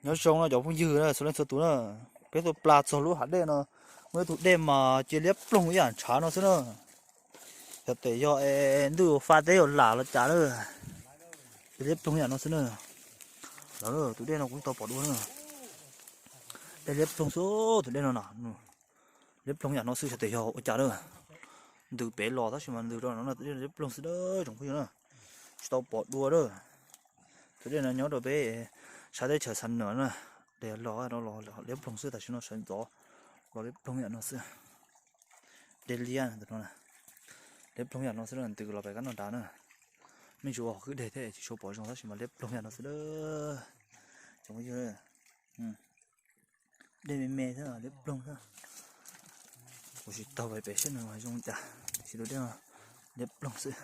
Nyob zoo no cov phooj ywg na, txhua leej txhua tus na, peb tuaj plas txog lub hav dej no, muaj ib tug dej mas cia liab ploog ib yam ntshav no xwb na. Xyov tes yog es ntuj fa teb yuav lam los cas na, cia liab ploog ib yam no xwb na. Los tus dej no kuv tsis tau pom dua na, dej liab ploog xwb tus dej no na. Liab ploog yam no xwb xyov tes yog ua cas na. Ntws pem los tab sis mas ntws rau no na, tus dej liab ploog xwb na tsoom phooj ywg na, tsis tau pom dua na. Tus dej no nyob rau peb sab teb chaws Xam Nuam na, dej los no los liab ploog xwb, tam sim no sawv ntxov los liab ploog yam no xwb. Dej liab no, liab ploog yam no xwb na, ntws los pem kab noj nrad na. Me ntsis ua hauv kwj deg thiab tsis tshua pom zoo tab sis mas liab ploog yam no xwb na tsoom phooj ywg. Dej me me xwb liab ploog xwb. Kuv tsis taug pem sab no zoo cas, tiam sis tus dej no liab ploog xwb.